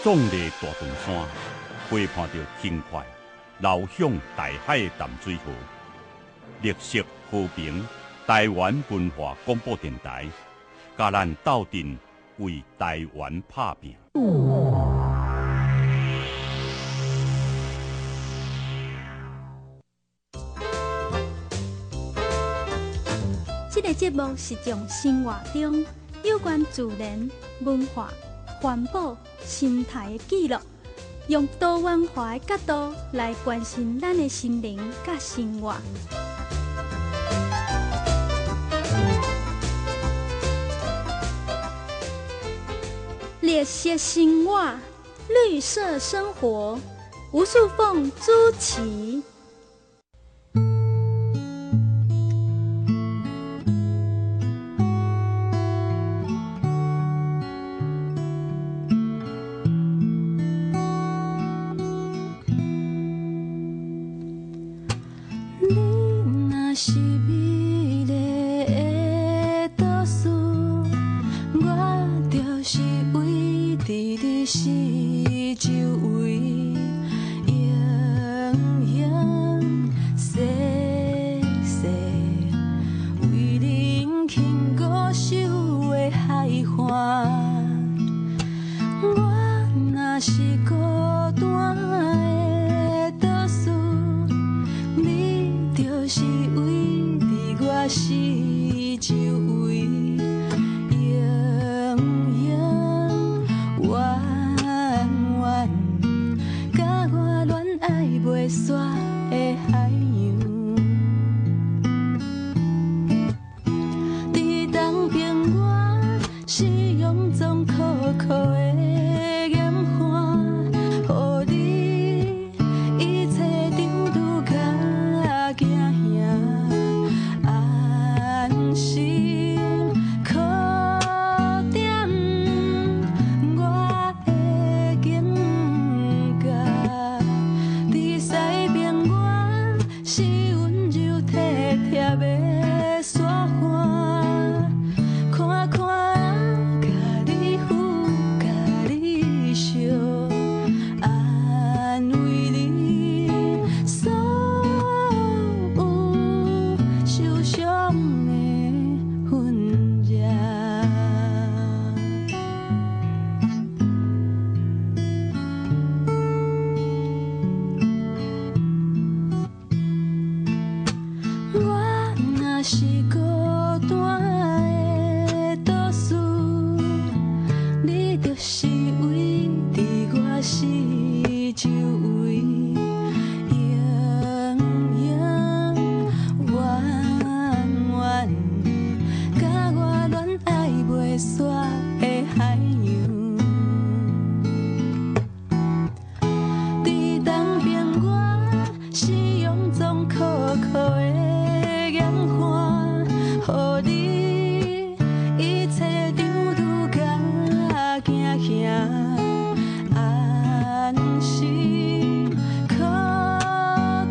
壯麗大屯山，陪伴著輕快流向大海的淡水河。綠色和平，台灣文化廣播電臺，共咱鬥陣為台灣拍拚。這个節目是將生活中有關自然、文化、環保、生態的記錄，用多元化的角度來關心咱的心靈佮生活。綠色生活，綠色生活，吳素鳳主持。你若是美麗的都市，我就是圍佇你四周圍，形形色色，為恁輕鼓手的海岸。我若是孤單的都市，你就是圍佇我四周圍，永永遠遠，佮我戀愛袂煞的海洋。佇東邊我是臃腫酷酷的嚴寒，予你一切長拄較驚嚇，安心靠踮我的肩胛。佇西邊我是溫柔體貼的沙岸，看看共你撫共你惜，安慰你所有受傷的痕跡。我若是孤單的都市，你就是圍佇我四周圍，永永遠遠，佮我戀愛袂煞的海洋。佇東邊我是臃腫酷酷的嚴寒，予你一切長拄較驚嚇，安心靠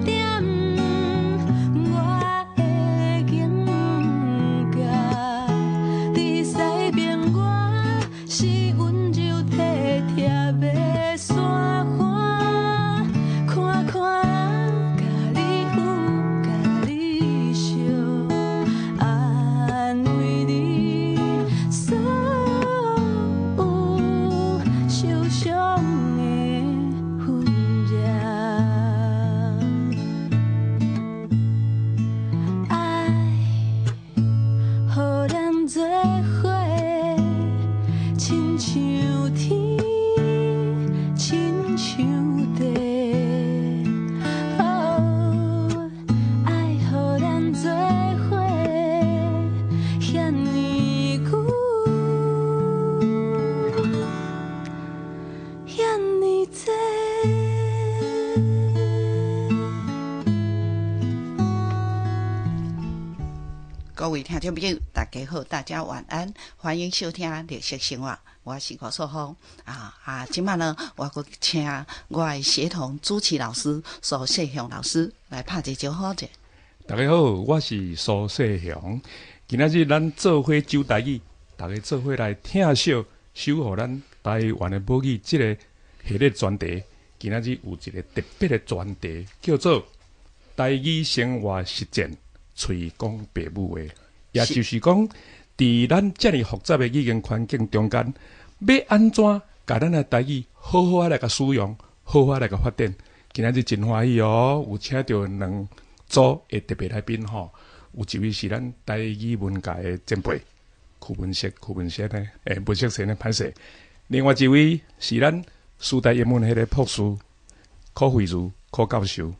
踮我的肩胛。佇西邊我是溫柔體貼的沙岸，看看共你撫共你惜，安慰你所有受傷的痕跡。愛予咱做伙，親像天，親像地。哦，愛予咱做伙，遐爾久，遐爾濟。各位聽眾朋友，大家好，大家晚安，歡迎收聽《綠色生活》，我是吳素芳啊啊！這擺呢，我閣請我的協同主持老師蘇世雄老師來拍一個招呼者。大家好，我是蘇世雄。今仔日咱做伙走台語，大家做伙來疼惜守護咱台灣的母語，這个系列專題，今仔日有一个特別的專題，叫做台語生活實踐，喙講爸母話，也就是講，佇咱遮爾複雜的語言環境中間，欲按怎共咱的台語好好仔來共使用，好好仔來共發展。今仔日真歡喜哦，有請著兩組的特別來賓吼，有一位是咱台語文界的前輩區文碩，區文碩呢，文碩先生歹勢。另外一位是咱師大英文系的博士柯惠如柯教授，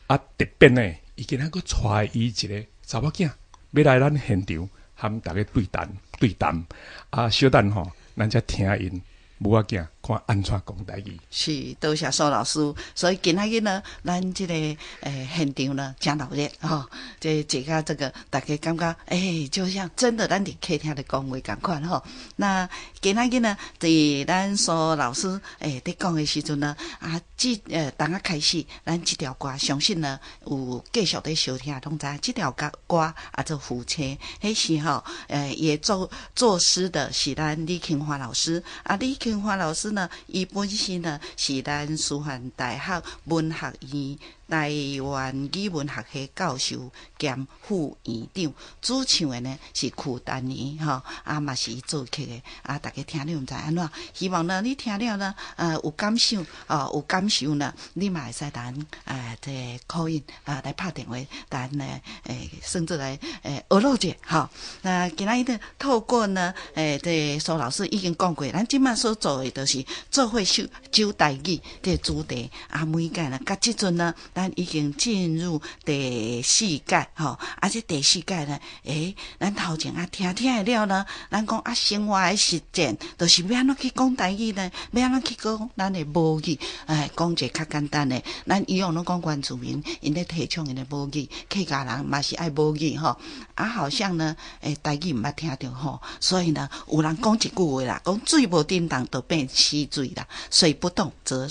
啊，特別呢，伊今仔閣帶伊一个查某囝，欲來咱現場含逐家對談對談。啊，小等吼，咱才聽𪜶母仔囝看按怎講台語。是，多謝蘇老師。所以今仔日呢，咱這个現場呢，誠鬧熱吼，這這個這個大家感覺就像真的咱佇客廳咧講話仝款吼。那今仔日呢，佇咱蘇老師佇講的時陣呢，啊，這當仔開始，咱這條歌相信呢有繼續咧收聽，攏知影這條歌歌啊做夫妻，彼時吼，伊作作詩的是咱李慶華老師，啊，李慶華老師呢，伊本身呢是咱師範大學文學院台灣語文學系教授兼副院長，主唱的呢是許丹妮吼，啊嘛是伊作曲的，啊大家聽了毋知按怎，希望呢你聽了呢，有感想，哦有感受呢，你嘛會使咱這 call in 啊來拍電話，咱呢甚至來學落者吼。那今仔日透過呢，這蘇老師已經講過，咱這擺所做的就是做伙修教台語這主題，啊每屆呢，佮這陣呢，咱已經進入第四屆吼，啊這第四屆呢，咱頭前啊聽聽了呢，咱講啊生活的實踐，就是欲按怎去講台語呢？欲按怎去講咱的母語？講一个較簡單的，咱以往攏講原住民，𪜶咧提倡𪜶的母語，客家人嘛是愛母語吼，啊好像呢，台語毋捌聽著吼，所以呢，有人講一句話啦，講水無振動就變死水啦，水不動則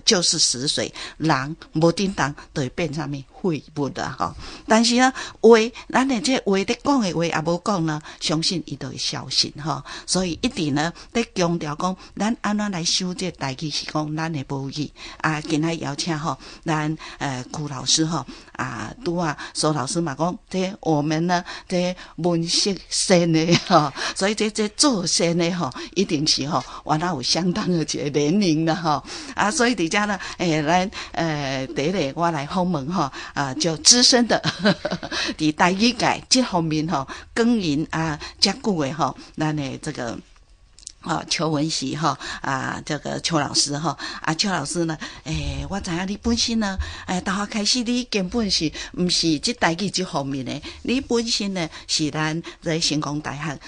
就是死水，人無振動就會變啥物廢物啦吼。但是呢，話咱的這話咧講的話也無講呢，相信伊就會消失吼。所以一直呢，咧強調講，咱按怎來修這台語是講咱的母語啊。今仔邀請吼，咱區老師吼啊，拄仔蘇老師嘛講，這我們呢，這文學生的吼，所以這這做先的吼，一定是吼，原來有相當的一個年齡啦吼。啊，所以佇遮呢，咱第一个我來訪問吼，啊，就資深的佇台語界這方面吼，耕耘啊，遮久的吼，咱的這個。哦，邱文錫哈啊，這個邱老師哈啊，邱老師呢，我知影你本身呢，大學開始你根本是毋是這台語這方面的，你本身呢是咱在成功大學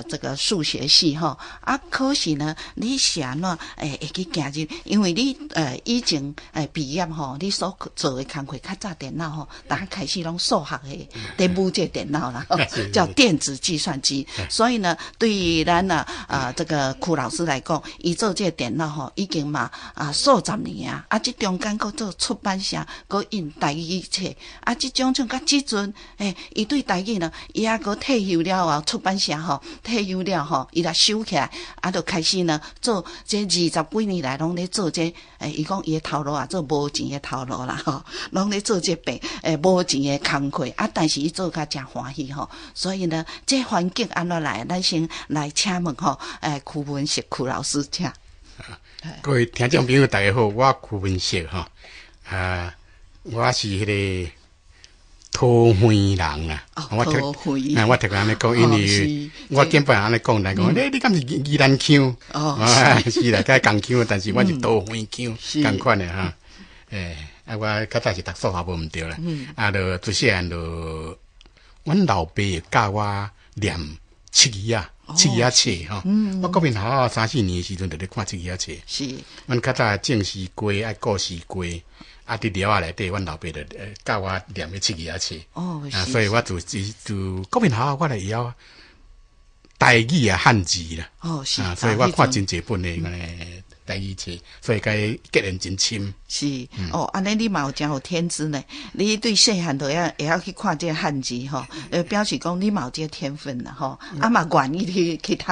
這個數學系哈啊，可是呢，你是按怎會去行入？因為你以前畢業吼，你所做的工課較早電腦吼，逐家開始攏數學的，佇舞這電腦啦，叫電子計算機，所以呢，對於咱啊啊這個。區老師來講，伊做這個電腦吼，已經嘛啊數十年啊，啊，這中間閣做出版社，閣印台語冊，啊，這種種佮這陣，伊對台語呢，伊猶閣退休了後，出版社吼退休了吼，伊來收起來，啊，就開始呢做這二十幾年來攏咧做這，伊講伊的頭路啊，做無錢的頭路啦吼，攏咧做這白無錢的工課，啊，但是伊做甲誠歡喜吼，所以呢，這環境按怎來，咱先來請問吼，區文錫區老師，請。各位聽眾朋友，大家好，我區文錫吼，啊，我是彼个桃園人啊。哦，桃園。啊，我特別按呢講，因為我見別人按呢講來講，你敢是宜蘭腔？哦，是啦，佮仝腔，但是我是桃園腔，仝款的哈。啊，我較早是讀數學無毋對啦，啊，就自細漢就，阮老爸教我念七字仔。七字仔冊吼，我國民學校三四年的時陣就咧看七字仔冊。阮較早種絲瓜愛顧絲瓜，啊，佇寮仔內底，阮老爸就教我念彼七字仔冊。啊，所以我自自自國民學校我就會曉台語啊漢字啦。啊，所以我看真濟本的台語冊，所以共伊結緣真深。是，哦，按呢你嘛有誠有天資呢。你對細漢就會曉去看這個漢字吼，表示講你嘛有這個天分啦吼，啊嘛願意去去讀。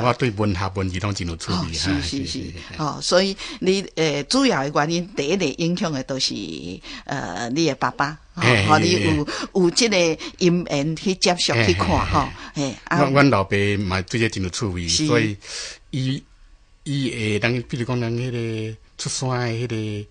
我對文學文字攏真有趣味。是是是，哦，所以你主要的原因，第一個影響的都是你的爸爸，吼，你有這個因緣去接觸去看，吼，嘿。阮老爸嘛對這真有趣味，所以伊會當，比如講咱彼個出山的彼個。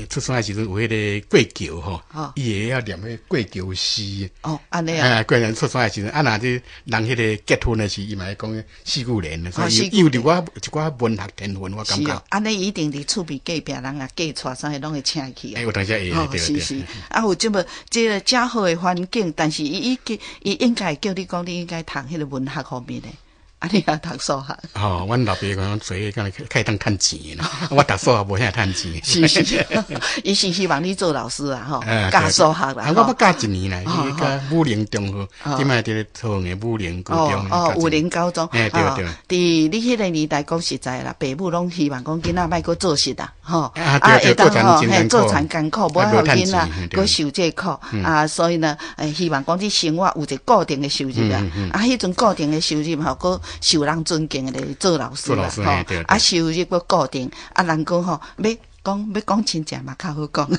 出山的時陣有彼個過橋吼，伊會曉念彼個過橋詩。哦，按呢啊。過人出山的時陣，啊，若這人彼個結婚的時，伊嘛會講四句聯，所以伊有一寡一寡文學天分，我感覺。按呢一定佇厝邊隔壁人啊，嫁娶啥物攏會請去啊。有當時會，對對。是是，啊，有這麼這個遮好的環境，但是伊伊應該叫你講，你應該讀彼個文學方面的。啊！你也讀數學？吼，阮老爸講做敢較會當趁錢啦。我讀數學無遐趁錢。是是，伊是希望你做老師啊，吼，教數學啦。我捌教一年啦，去武陵中學，這擺佇咧桃園的武陵高中。哦，武陵高中。對對。佇你彼個年代講實在啦，爸母攏希望講囡仔莫閣做實啊，吼。啊，對對，做田艱苦，無予囡仔閣受這苦啊，所以呢，希望講你生活有一個固定的收入啊。啊，彼陣固定的收入吼，閣受人尊敬的做老師啦，吼，啊，收入閣固定，啊，人講吼，欲講欲講親情嘛，較好講。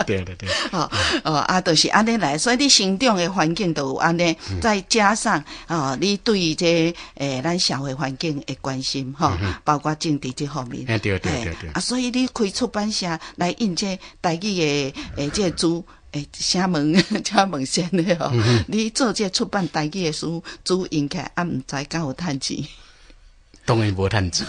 對對對。哦哦，啊，就是按呢來，所以你成長的環境都有按呢，再加上哦，你對這咱社會環境的關心，吼，包括政治這方面。對對對對。啊，所以你開出版社來印這台語的這個書。請問請問先的吼，你做這出版台語的書，主印起來啊，毋知敢有趁錢？當然無趁錢。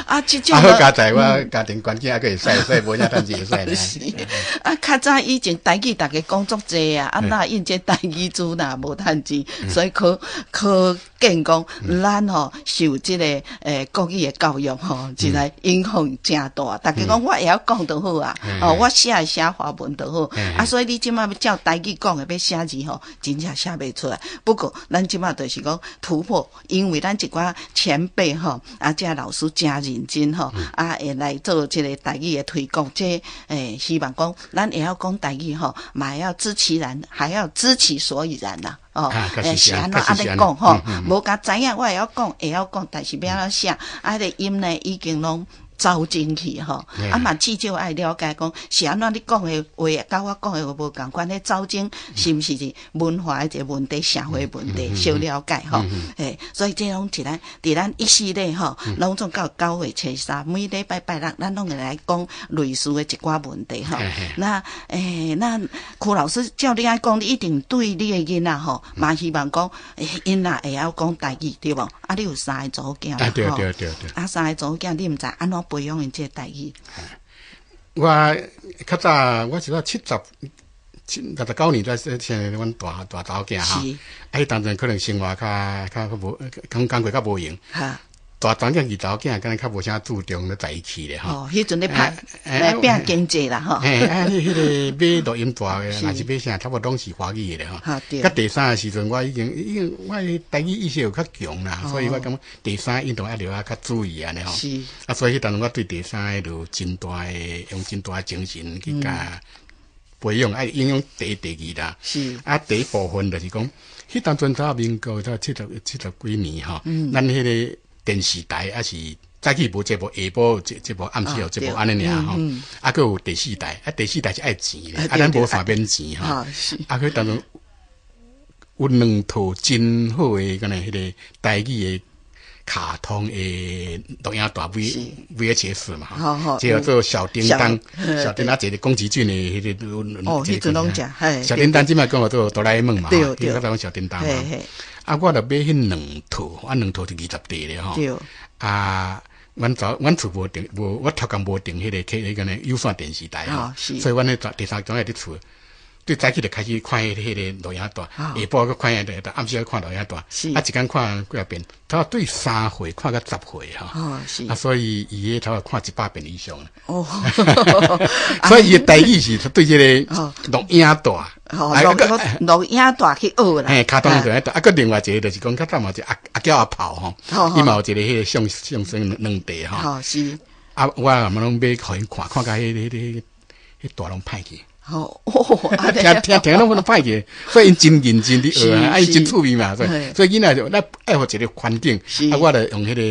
啊，這種啊好佳哉，我家庭環境還閣會使，所以無啥趁錢會使。是啊，較早以前台語逐家講足濟啊，啊若印這台語書若無趁錢，所以可可見講，咱吼受這個國語的教育吼，實在影響誠大。逐家講我會曉講就好啊，哦，我寫會寫華文就好。啊，所以你這擺欲照台語講的欲寫字吼，真正寫袂出來。不過咱這擺就是講突破，因為咱一寡前輩吼，啊，這老師誠認真吼，啊，會來做這個台語的推廣。這希望講咱會曉講台語吼，嘛會曉知其然，還要知其所以然啦。哦，是按怎按呢講吼，無共知影我會曉講，會曉講，但是欲按怎寫，啊，彼個音呢已經攏走進去吼，啊嘛至少愛了解講是按怎你講的話，佮我講的話無仝款，彼走精是毋是文化的一個問題、社會問題，小了解吼。嘿，所以這攏是咱佇咱一系列吼，攏總到9月初三，每禮拜拜六，咱攏會來講類似的一寡問題吼。那那柯老師照你按講，你一定對你的囡仔吼，嘛希望講，𪜶仔會曉講台語對無？啊，你有三个查某囝嘛？對對對對。啊，三個查某囝，你毋知按怎培養𪜶這個台語？我較早我是七十69年才生阮大大查某囝吼，啊，彼當陣可能生活較較無，工工課較無閒。大查某囝、二查某囝，敢若較無啥注重咧在一起咧吼。哦，彼陣咧拍來拼經濟啦吼。嘿，啊，彼個買錄音帶的，若是買啥，差不多攏是華語的咧吼。到第三个時陣，我已經已經我台語意識有較強啦，所以我感覺第三運動愛著愛較注意按呢吼。是。啊，所以彼當陣我對第三个就真大的用真大的精神去共培養，愛影響第一、第二啦。是。啊，第一部分就是講，彼當陣早民國才七十幾年吼，咱彼個電視台抑是早起無節目，下晡有節目，暗時有節目按呢爾吼。啊，閣有第四台，啊，第四台是愛錢的，啊，咱無線免錢吼。啊，彼當陣有兩套真好的，敢若彼個台語的卡通的錄影帶 VHS 嘛，吼，叫做小叮噹，小叮噹一個宮崎駿的彼個。哦，彼陣攏食，小叮噹這擺講做哆啦 A 夢嘛，對對，講小叮噹嘛。啊，我就買彼兩套，啊，兩套就20塊咧吼。啊，阮厝無訂，無我頭工無訂彼個彼個呢有線電視台吼，所以阮彼第三種佇厝，對早起就開始看彼個錄影帶，下晡閣看彼個，暗時閣看錄影帶，啊，一工看幾若遍，頭對3歲看到10歲吼。啊，所以伊彼頭看100遍以上。哦，所以伊的台語是對這個錄影帶。哦，錄影帶去學啦。嘿，卡通錄影帶，啊，閣另外一個就是講較早嘛，一阿阿嬌阿炮吼，伊嘛有一個彼個相相聲兩地吼。哦，是。啊，我嘛攏買予𪜶看，看甲彼彼彼彼大攏歹去。好哦，聽聽聽攏攏歹去，所以𪜶真認真佇學啊，啊𪜶真趣味嘛，所以所以囡仔就咱愛予一個環境，啊，我就用彼個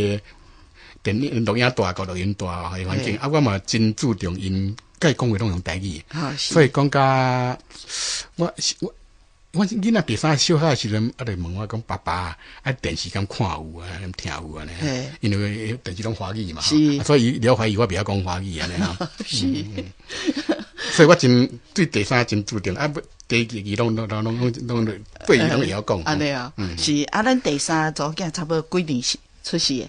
電影錄影帶佮錄音帶的環境，啊，我嘛真注重𪜶佮伊講話攏用台語，所以講甲我我阮囡仔第三小漢的時陣，啊，就問我講爸爸，啊電視敢看有啊，敢聽有按呢？因為電視攏華語嘛，所以伊了懷疑我袂曉講華語按呢吼。所以我真對第三真注重，啊，第二攏攏攏攏攏對攏會曉講。按呢啊，是啊，咱第三查某囝差不多幾年出世的？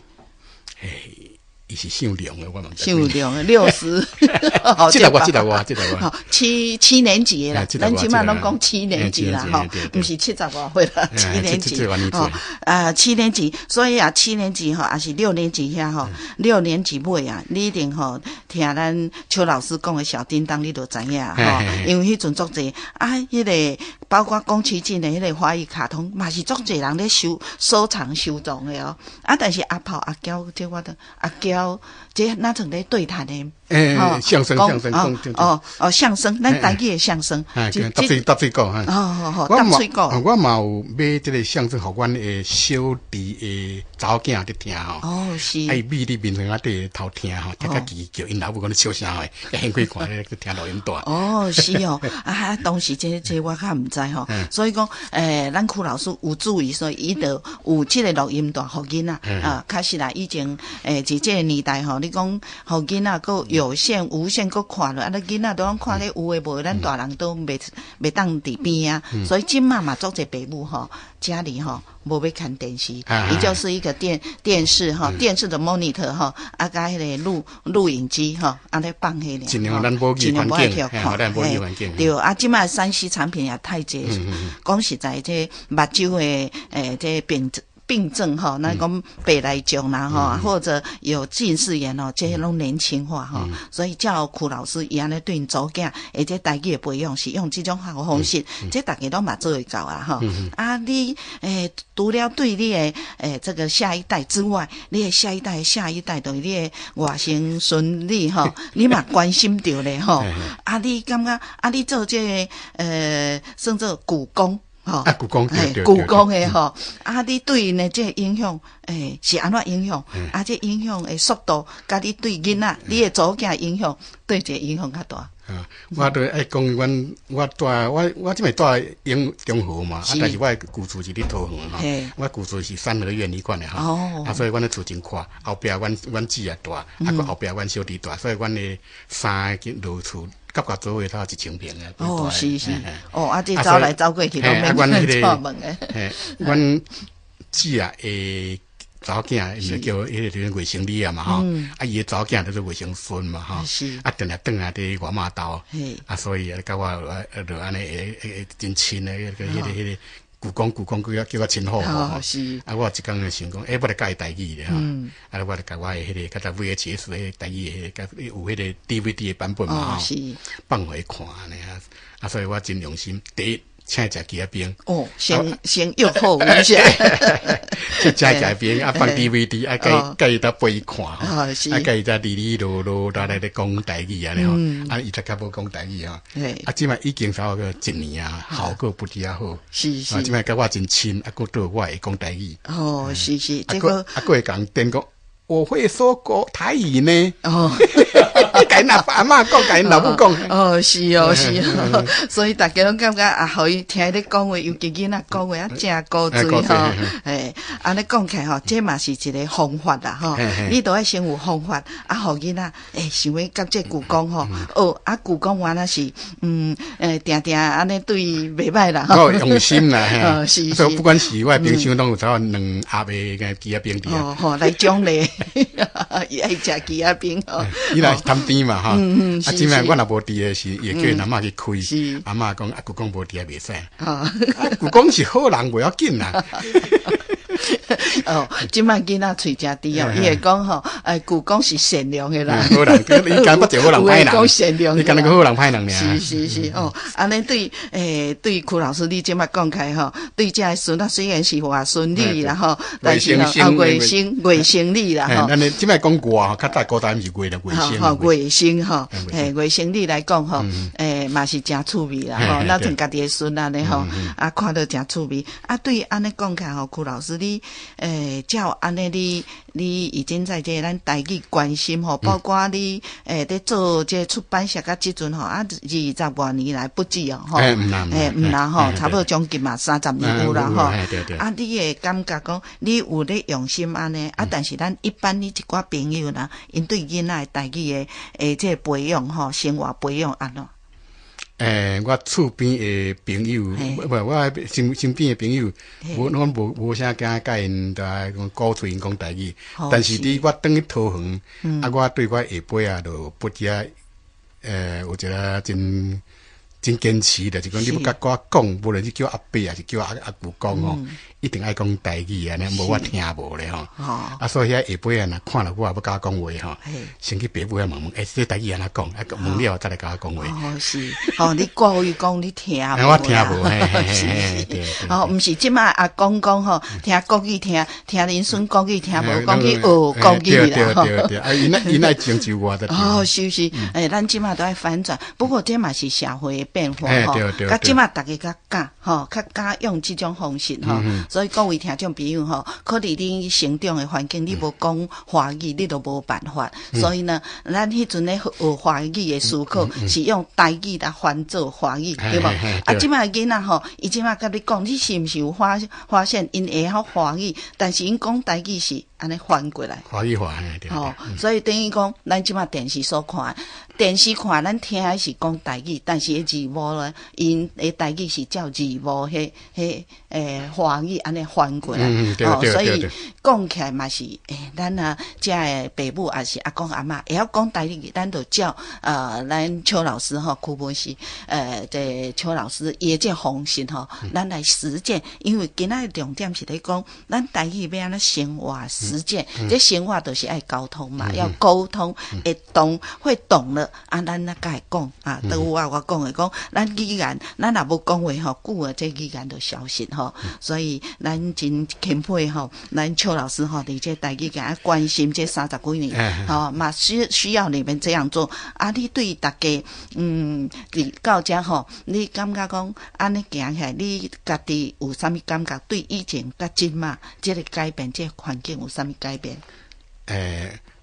嘿，伊是姓梁的，我嘛毋知。姓梁的60，七十外，七十外，七十外。七年級的啦，咱這擺攏講七年級啦，吼，毋是七十外歲啦，七年級。吼，啊，七年級，所以啊，七年級吼，抑是六年級遐吼，六年級尾啊，你一定吼聽咱邱老師講的小叮噹，你就知影吼，因為彼陣足濟啊，彼個包括宮崎駿的彼個華語卡通，嘛是足濟人咧收收藏收藏的哦。啊，但是阿炮阿嬌這我都阿嬌。這若像咧對談的，欸，相聲相聲哦哦相聲，咱台語的相聲，搭喙搭喙鼓，哦哦哦，搭喙鼓。我嘛有買這個相聲，予阮的小弟的查某囝佇聽吼。哦，是。啊，伊覕佇眠床仔底偷聽吼，聽甲嘰叫𪜶老母講你笑啥貨，掀開看咧，聽錄音帶。哦，是哦，啊，當時這這我較毋知吼，所以講，咱邱老師有注意，所以伊就有這個錄音帶予囡仔啊，確實啦，以前佇這個年代吼，你講予囡仔閣有線、無線閣看落，啊，咱囡仔都攏看咧有的無的，咱大人都袂袂當佇邊啊。所以這擺嘛，足濟爸母吼，家裡吼無欲看電視，伊就是一個電視吼，電視的 monitor 吼，啊，佮彼個錄錄影機吼，按呢放彼個。盡量咱無語環境，咱無語環境。對，啊，這擺3C 產品也太濟，講實在，這目睭的這病病症吼，咱講白內障啦吼，或者有近視眼哦，這些攏年輕化吼，所以照邱老師伊按呢對𪜶查某囝，而且台語的培養是用這種方式，這逐家攏嘛做會到啊吼。啊，你除了對你的這個下一代之外，你的下一代下一代，就是你的外甥孫女吼，你嘛關心著咧吼。啊，你感覺啊，你做這個算做舅公？吼，啊，舅公對對舅公的吼，啊，你對𪜶的這個影響，是按怎影響？啊，這影響的速度，佮你對囡仔，你的查某囝影響，對這個影響較大。啊，我都愛講，阮我住我我這擺住永中和嘛，啊，但是我的舊厝是佇桃園吼，我舊厝是三合院彼款的吼，啊，所以阮的厝真闊，後壁阮阮姊也住，啊，閣後壁阮小弟住，所以阮的三個落厝。夾夾做伙，差1000坪啊！哦，是是，哦，啊，這走來走過去攏免串門的。嘿，阮姊啊的查某囝，毋是叫彼個外甥女啊嘛吼，啊，伊的查某囝就是外甥孫嘛吼，啊，定定轉來佇我媽兜，啊，所以啊，佮我就按呢會會真親的，彼個彼個彼個舅公舅公叫叫我親好吼，啊，我有一工就想講，欸，我來教伊台語咧吼，啊，我就共我的彼個較早 VHS 彼個台語的，彼個有彼個 DVD 的版本嘛吼，放予伊看按呢啊，啊，所以我真用心。第一，請伊食雞仔冰。哦，先先約好一下。請食雞仔冰，啊，放 DVD，啊，佮佮伊搭陪伊看，啊，佮伊在哩哩囉囉，來來咧講台語按呢吼，啊，伊才較無講台語吼。啊，這擺已經差不多一年啊，效果不止啊好。啊，這擺佮我真親，啊，閣對我會講台語。哦，是是，這個啊，閣會共電講，我會說國台語呢。哦，共𪜶阿爸阿嬤講，共𪜶老母講。哦，是哦，是哦，所以逐家攏感覺啊，予伊聽伊咧講話，尤其囡仔講話啊，誠古錐吼。嘿，按呢講起來吼，這嘛是一個方法啦吼。你都愛先有方法，啊，予囡仔想欲佮這舅公吼，哦，啊，舅公原來是定定按呢對伊袂䆀啦。我用心啦，嘿，是是。不管是我的冰箱攏有差不多兩盒的雞仔冰佇哦，吼，來獎勵，伊愛食雞仔冰吼。伊若貪甜嘛吼，啊，這擺我若無佇的時，伊會叫𪜶阿嬤去開。阿嬤講啊，舅公無佇也袂使。啊，舅公是好人，袂要緊啦。哦，這擺囡仔喙誠甜哦，伊會講吼，舊講是善良的人。好人，伊敢捌一個好人歹人。講善良，伊敢若個好人歹人爾。是是是，哦，按呢對，對邱老師你這擺講起來吼，對這个孫仔雖然是外孫女啦吼，但是吼啊外甥外甥女啦吼。咱這擺講外，較早古代毋是外啦，外甥。吼，外甥吼，外甥女來講吼，嘛是誠趣味啦吼，咱像家己的孫按呢吼，啊看著誠趣味。啊，對按呢講起來吼，邱老師你，照按呢你已經在這咱台語關心吼，包括你佇做這出版社甲這陣吼，啊二十外年來不止哦吼，毋啦吼，差不多將近嘛30年有啦吼。啊，你會感覺講你有咧用心按呢，啊，但是咱一般你一寡朋友啦，𪜶對囡仔的台語的這個培養吼，生活培養按怎？我厝邊的朋友，無我身邊的朋友，無我無啥驚共𪜶來鼓吹𪜶講台語，但是佇我轉去桃園，啊，我對我下輩仔就不只，有一個真真堅持，就是講你欲佮我講，無論是叫阿伯抑是叫阿舅公吼，一定愛講台語按呢，無我聽無咧吼。啊，所以遐下輩仔若看著我欲佮我講話吼，先去爸母遐問問，欸，這台語按怎講？啊，問了後才來共我講話。哦，是，吼，你故意講你聽無？我聽無，是是。哦，毋是這擺阿公講吼，聽國語聽，聽恁孫國語聽無，講去學國語啦。對對對對，啊，𪜶愛將就我的。哦，是是，欸，咱這擺都愛翻轉，不過這嘛是社會的變化吼，佮這擺逐家較敢吼，較敢用這種方式吼，所以各位聽眾朋友吼，可能恁成長的環境你無講華語，你都無辦法。所以呢，咱彼陣咧學華語的思考是用台語來翻做華語，對無？啊，這擺囡仔吼，伊這擺佮你講，你是毋是有發現𪜶會曉華語，但是𪜶講台語是按呢翻過來。華語化，對。吼，所以等於講，咱這擺電視所看，電視看咱聽的是講台語，但是彼字幕呢，𪜶的台語是照字幕彼華語按呢翻過來。哦，所以講起來嘛是，咱啊，遮的爸母抑是阿公阿嬤會曉講台語，咱就照咱邱老師吼，邱文熙，這邱老師伊的這方式吼，咱來實踐。因為今仔的重點是咧講，咱台語欲按怎生活實踐，這生活就是愛溝通嘛，要溝通，會懂會懂了，啊，咱才會講啊。都有啊，我講的講，咱語言，咱若無講話吼，久啊，這語言就消失吼。所以咱真欽佩吼，咱邱老師吼，佇這台語共關心這30幾年，吼嘛需要你們這樣做。啊，你對大家，佇到遮吼，你感覺講按呢行起來，你家己有啥物感覺？對以前佮這馬這個改變，這個環境有啥物改變？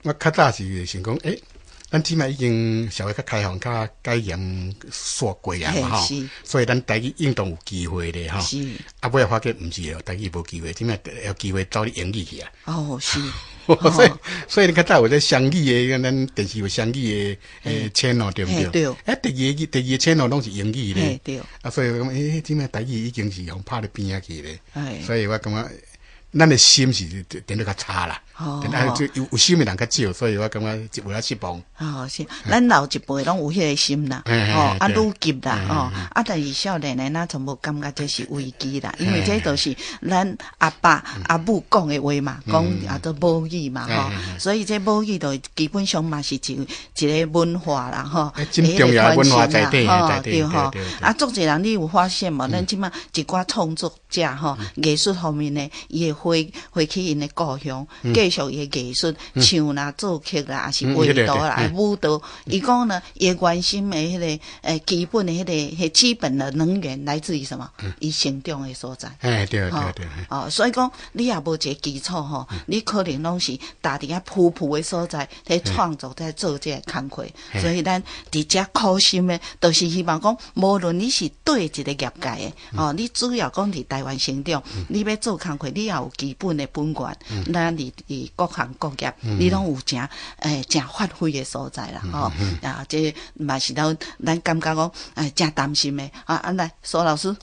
我較早是想講，咱這馬已經社會較開放、較解嚴煞過啊嘛吼，所以咱台語應當有機會咧吼。啊，尾仔發覺毋是哦，台語無機會，這馬有機會走去英語去啊。哦，是。所以你較早有這雙語的，咱電視有雙語的channel 對毋對？對。第二個 channel 攏是英語咧。對。啊，所以我講，這馬台語已經是予拍佇邊仔去咧。所以我感覺，咱的心是變得較差啦。哦。啊，這有心的人較少，所以我感覺有影失望。哦，是，咱老一輩攏有彼個心啦，吼，啊，愈急啦，吼，啊，但是少年的咱就無感覺這是危機啦，因為這都是咱阿爸阿母講的話嘛，講啊都母語嘛，吼，所以這母語就基本上嘛是一個文化啦，吼，真重要文化在底，吼，對吼，啊，足濟人你有發現無？咱這馬一寡創作者吼，藝術方面的，伊會回去𪜶的故鄉，繼續伊的藝術，唱啦、作曲啦，抑是畫圖啦、舞蹈。伊講呢，伊關心的彼個基本的彼個彼基本的能源來自於什麼？伊成長的所在。哎，對對對。哦，所以講你也無一個基礎吼，你可能攏是踏佇遐浮浮的所在，佇創作在做這個工課。所以咱佇遮苦心的，就是希望講，無論你是佗一個業界的，哦，你主要講佇台灣成長，你欲做工課，你也有基本的本源，咱佇各行各業，你攏有誠發揮的所在啦，吼。啊，這嘛是咱感覺講，誠擔心的。啊，啊來，蘇老師。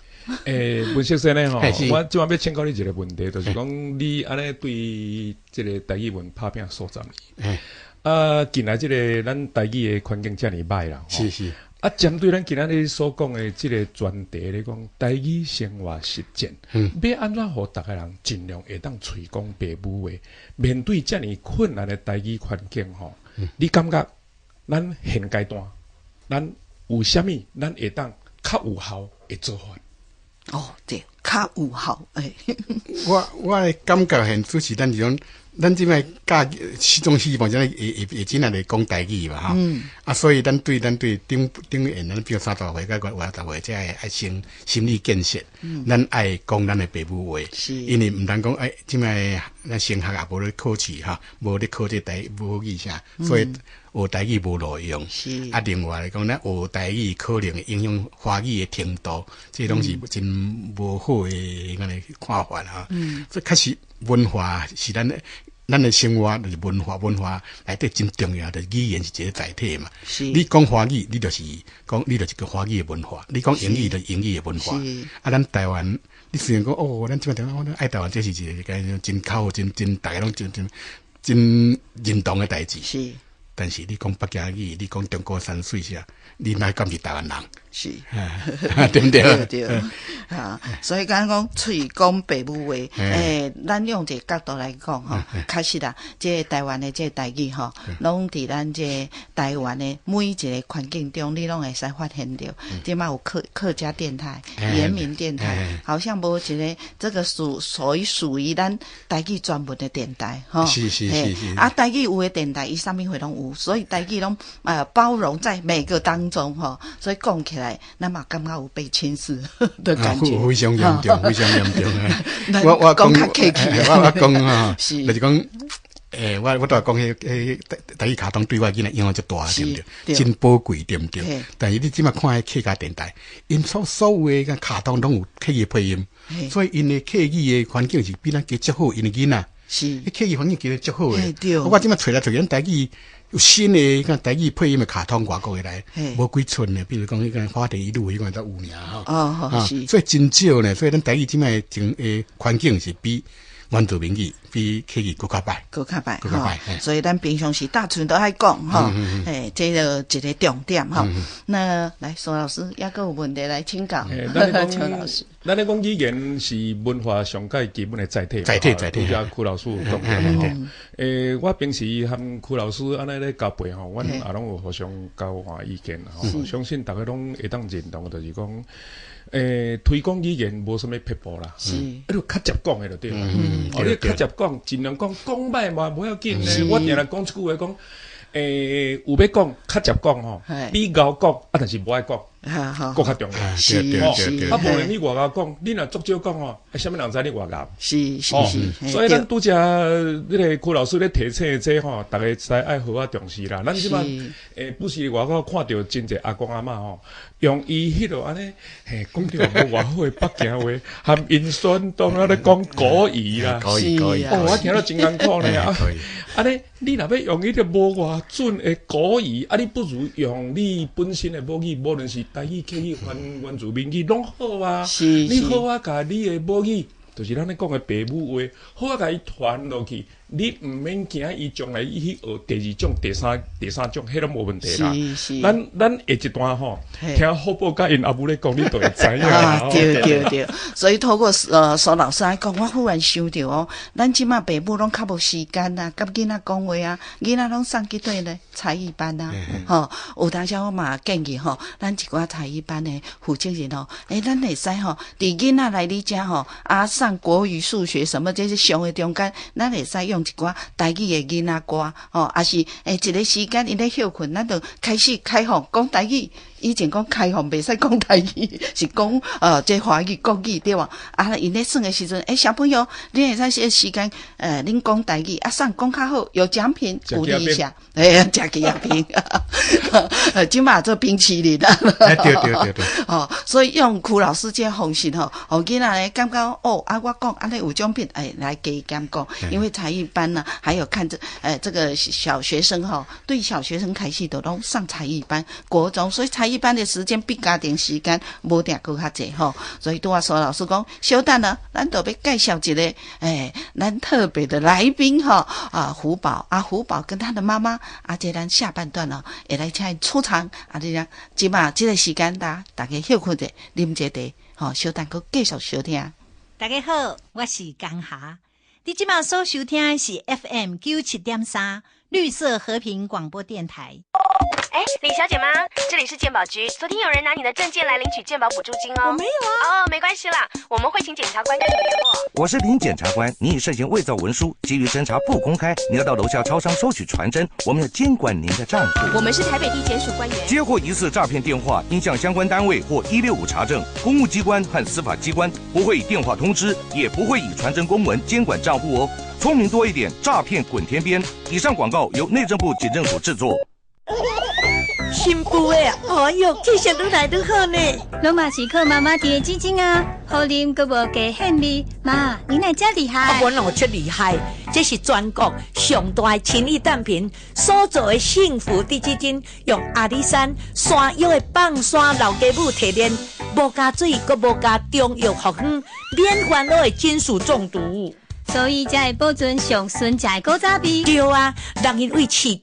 文先生咧吼，我這擺欲請教你一個問題，就是講你按呢對這個台語文拍拚數十年，啊，近來這個咱台語的環境遮爾䆀啦，是是。啊，針對咱今仔日所講的這个專題咧講，台語生活實踐，欲按怎予逐个人盡量會當喙講爸母話，面對遮爾困難的台語環境吼，你感覺咱現階段，咱有啥物，咱會當較有效的做法？哦，對，較有效，欸。我的感覺現主是咱這種，咱這擺教始終希望這會真來講台語嘛，吼。啊，所以咱對頂頂緣，咱比如30歲佮50歲，這愛先心理建設，咱愛講咱的爸母話，因為毋通講哎，這擺咱升學也無咧考試哈，無咧考這台母語啥，所以學台語無路用。啊，另外來講，咱學台語可能會影響華語的程度，這攏是真無好的按呢看法哈。這確實文化是咱的生活就是文化，文化內底真重要，就是語言是一个載體嘛。你講華語，你就是講你就是個華語的文化；你講英語，就是英語的文化。啊，咱台灣，你雖然講哦，咱這擺台灣，愛台灣，這是一个真靠真真，逐家攏真真真認同的代誌。但是你講北京語，你講中國山水啥，你哪敢是台灣人？對毋對？對對，哈，所以講講喙講爸母話，欸，咱用一个角度來講吼，確實啦，這个台灣的這个台語吼，攏佇咱這个台灣的每一個環境中，你攏會使發現著。這馬有客家電台、原民電台，好像無一个這個屬於咱台語專門的電台，吼。啊，台語有的電台，伊啥物貨攏有，所以台語攏包容在每個當中，吼，所以講起來，咱嘛感覺有被輕視的感覺。非常嚴重，非常嚴重。我講較客氣，我講吼，就是講，欸，我都講彼台語卡通對我囡仔影響足大，對毋對？真寶貴，對毋對？但是你這馬看彼客家電台，𪜶所有的卡通攏有客語配音，所以𪜶的客語的環境是比咱加足好，𪜶的囡仔。彼客語環境其實足好的。我這馬揣來揣去，咱台語有新的個台語配音的卡通外國的來，無幾齣呢。比如講彼個花田一路彼款才有爾吼。所以真少呢。所以咱台語這擺整個環境是比原住民語比客語閣較歹，閣較歹，吼。所以咱平常時大厝都愛講吼，欸，這個一個重點吼。那來蘇老師，猶閣有問題來請教。邱老師，咱咧講語言是文化上蓋基本的載體，載體載體。拄才邱老師有講著吼。欸，我平時和邱老師按呢咧交陪吼，阮也攏有互相交換意見吼。相信逐家攏會當認同，就是講，欸，推廣語言無啥物撇步啦，你就較捷講的就對啦。哦，你較捷講，盡量講，講歹嘛無要緊咧。我定定講一句話講，欸，有欲講，較捷講吼，比𠢕講啊，但是無愛講，閣較重要。啊，無論你偌𠢕講，你若足少講吼，啊，啥物人知你偌𠢕？所以咱拄才彼个邱老師咧提醒的這吼，逐家實在愛好好重視啦。咱這擺欸，不時外口看著真濟阿公阿嬤吼，用伊彼落按呢，嘿，講著無偌好的北京話，含𪜶孫當啊咧講國語啦。國語國語。哦，我聽了真艱苦呢。啊，按呢，你若欲用彼個無偌準的國語，啊，你不如用你本身的母語，無論是台語、客語、原住民語，攏好啊。你好啊，共你的母語，就是咱咧講的爸母話，好啊，共伊傳落去。你毋免驚伊將來伊去學第二種、第三種，彼攏無問題啦。咱下一段吼，聽好寶佮𪜶阿母咧講，你就會知影。啊，對對對，所以透過蘇老師來講，我忽然想著哦，咱這馬爸母攏較無時間啊，佮囡仔講話啊，囡仔攏送去佗咧才藝班啊，吼，有當時我嘛建議吼，咱一寡才藝班的負責人吼，欸，咱會使吼，佇囡仔來你遮吼，啊，上國語、數學什麼這些上的中間，咱會使用一寡台語的囡仔歌，吼，抑是欸，一个時間𪜶咧歇睏，咱就開始開放講台語。以前講開放袂使講台語，是講這華語國語對無？啊，𪜶咧耍的時陣，欸，小朋友，你會使這個時間，恁講台語，啊，啥人講較好，有獎品鼓勵一下，欸，食雞仔冰，這馬做冰淇淋啦。對對對對。哦，所以用邱老師這個方式吼，予囡仔咧感覺哦，啊，我講按呢有獎品，欸，來加減講，因為才藝班呢，還有看這，這個小學生吼，對小學生開始都攏上才藝班，國中，所以才藝一般的時間比家庭時間無定閣較濟吼。所以拄仔蘇老師講，小等呢，咱就欲介紹一個咱特別的來賓吼啊，胡寶啊，胡寶跟他的媽媽啊，這咱下半段呢會來請伊出場啊，這樣這馬這個時間大家休困者，啉一個茶吼，小等閣繼續收聽。大家好，我是江霞。你這馬所收聽的是 FM 97.3綠色和平廣播電台。哎，李小姐嗎？這裡是健保局，昨天有人拿你的證件來領取健保補助金哦。我沒有啊。哦，沒關係啦，我們會請檢察官跟你聯絡。我是林檢察官，你已涉嫌偽造文書，基於偵查不公開，你要到樓下超商收取傳真，我們要監管您的賬戶。我們是台北地檢署官員。接獲疑似詐騙電話，應向相關單位或165查證。公務機關和司法機關不會以電話通知，也不會以傳真公文監管賬戶哦。聰明多一點，詐騙滾天邊。以上廣告由內政部警政署製作。新婦的，哎喲，氣色愈來愈好呢。攏嘛是靠媽媽佇的紙巾啊，好啉閣無加獻味。媽，你哪遮厲害？我哪有遮厲害？這是全國上大的親子蛋品所做的幸福滴雞精，用阿里山山藥的放山老雞母提煉，無加水，閣無加中藥復方，免煩惱的金屬中毒。所以才會保存上純正的古早味。對啊，人𪜶為飼雞、